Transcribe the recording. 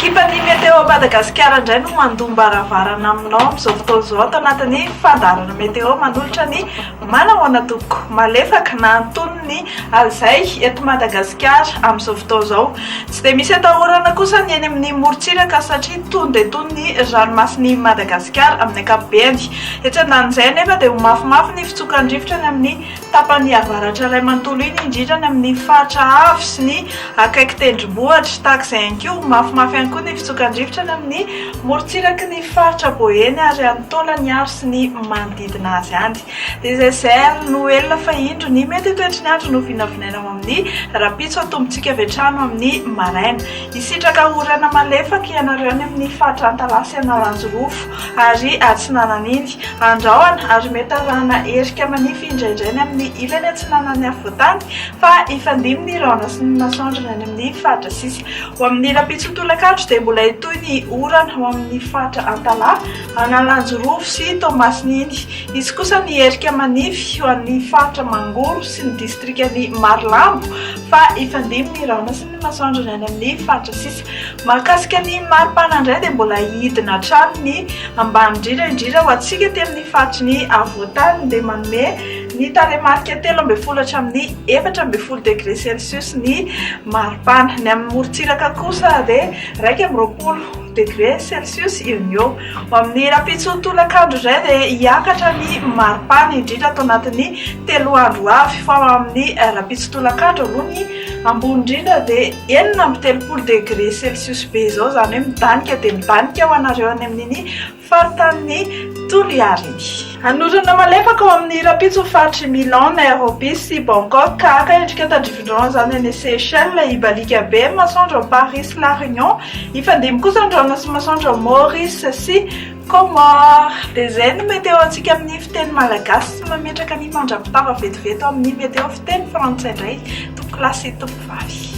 Ekipan'ny Météo Madagasikara indray no mandom-baravarana aminao amin'izao fotoana izao ato anatin'ny fandaharana Météo manolotra ny Manahoana tompoko. Malefaka na antonony ny alizay eto Madagasikara amin'izao fotoana izao. Tsy dia misy atahorana kosa ny eny amin'ny morontsiraka satria tony dia tony ny ranomasin'i Madagasikara amin'ny ankapobeny. Etsy andanin'izay anefa dia ho mafimafy ny fitsokan'ny rivotra any amin'ny tapany avaratra iray manontolo iny, indrindra any amin'ny faritra avo sy ny akaiky tendrombohitra. Tahaka izay ihany koa, ho mafimafy ihany koa ny fitsokan'ny rivotra any amin'ny morontsiraky ny faritra Boeny ary any Taolagnaro sy ny manodidina azy any. Dia izay izay ary no ela fa indro ny mety ho toetry ny andro no vinavinaina ho amin'ny rahampitso hatombontsika avy hatrany ho amin'ny maraina. Hisitraka orana malefaka ianareo any amin'ny faritra Antalaha sy Analanjirofo ary Atsinanana iny. Andrahona ary mety arahana erika manify indraindray ny amin'ny ilany atsinanan'ny afovoantany fa hifandimby ny rahona sy ny masoandro ny any amin'ny faritra sisa. Ho amin'ny rahampitso tolakandro dia mbola hitohy ny orana ho amin'ny faritra Antalaha, Analanjirofo sy Toamasina iny. Hisy kosa ny erika manify ho an'ny faritra Mangoro sy ny distrikan'i Marolambo fa hifandimby ny rahona sy ny masoandro ny any amin'ny faritra sisa. Mahakasika ny maripana indray dia mbola hidina hatrany ny ambany indrindra indrindra ho antsika aty amin'ny faritry ny afovoantany dia manome ny tarehimarika 13 hatramin'ny 14 degré celsius ny maripana. Ny amin'ny morontsiraka kosa dia 21 degré celsius eo no eo. Ho amin'ny rahampitso tolakandro indray dia hiakatra ny maripana indrindra ato anatin'ny 3 andro ho avy fa ho amin'ny rahampitso tolakandro aloha ny ambony indrindra dia 36 degré celsius be izao, izany hoe midanika dia midanika ho anareo any amin'iny faritanin'i Toliara iny. Hanorana malefaka ao amin'ny rahampitso ny faritr'i Milan, Nairobi sy Bangkok ka haka endrika tandrifin-drano izany any Seychelles, hibaliaka be ny masoandro ao Paris sy La Réunion, hifandimby kosa ny rahona sy masoandro ao Maurice sy Comores. Dia izay no météo antsika amin'ny fiteny malagasy sy mametraka ny mandra-pitava vetivety ao amin'ny météo fiteny frantsay indray tompokolahy sy tompokovavy.